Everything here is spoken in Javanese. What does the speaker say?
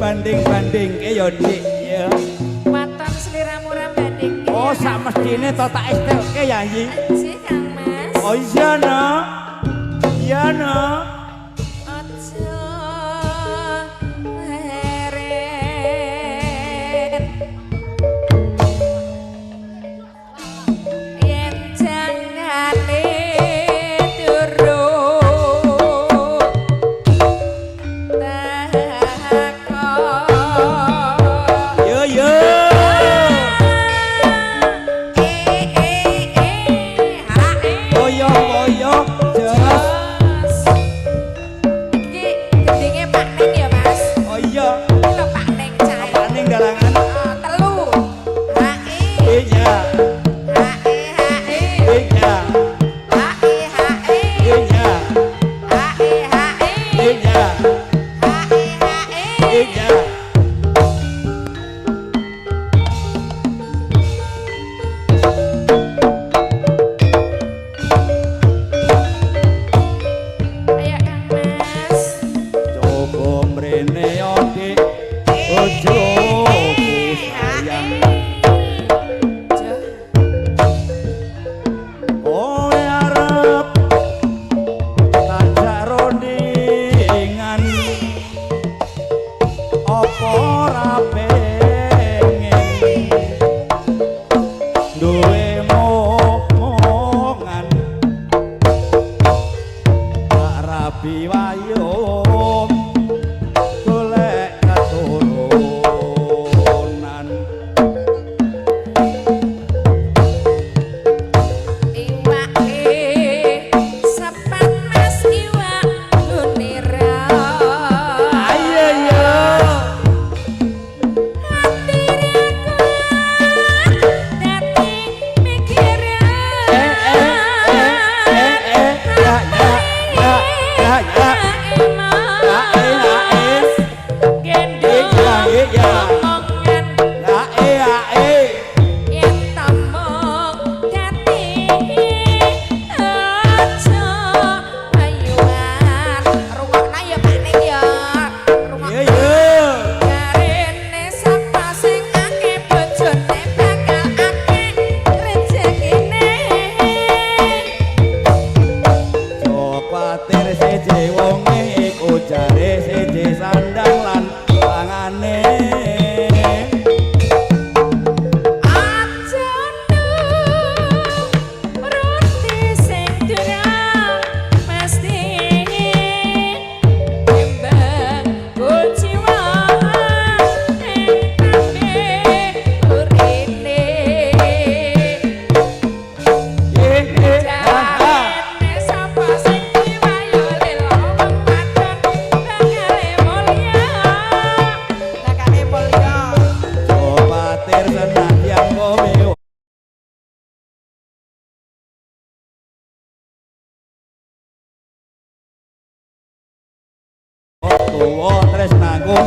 Dibanding-bandingke ya, Dik, ya. Waton sliramu ra bandingke. Oh, sak mestine to tak estelke ya, Yi. Aji Kang Mas. Oh iya no. Iya no. Aja leren. Yen jangane turu teko. Yo yo. Eh eh eh ha eh. Boyo boyo jos. Iki gendinge Pak Neng ya, Mas. Oh iya. Iki lho Pak Neng cahe. Paning dalangan. Oh, telu. H E Iya. H E H E Iya. H E H E Iya. H E H E Iya. H E H E. Iya. Ayo Kang Mas. Coba mrene yo, Dik. Bojoku sayang. Joh. Kowe arep tajak rundingan apa ora pengen duwe momongan tak rabi wayo golek keturunan. Iwake sepat Mas iwak gunira. Ayo yo. Ati dadi mikiran. Eh eh eh eh eh ya ya ya ya ya. Ya eh ya eh. Gendong Iya, iya. omongan Ya eh ya eh. yen temung dadi aja ayuan. Rungokna ya Pak Ning ya. Rungokna. Yo yo. Jarene sapa sing akeh bojone bakal akeh rejekine. Jo kuwatir siji wonge iku jare siji sandang lan pangane. Aja nuruti sing durung mesti timbang kuciwa ing tambe urine. Eh eh ha ha. Jarene sapa sing diwayu lelo wong wadon bakale mulya. Bakale mulya. Jo kuwatir senadyan kowe tuwa tresnaku.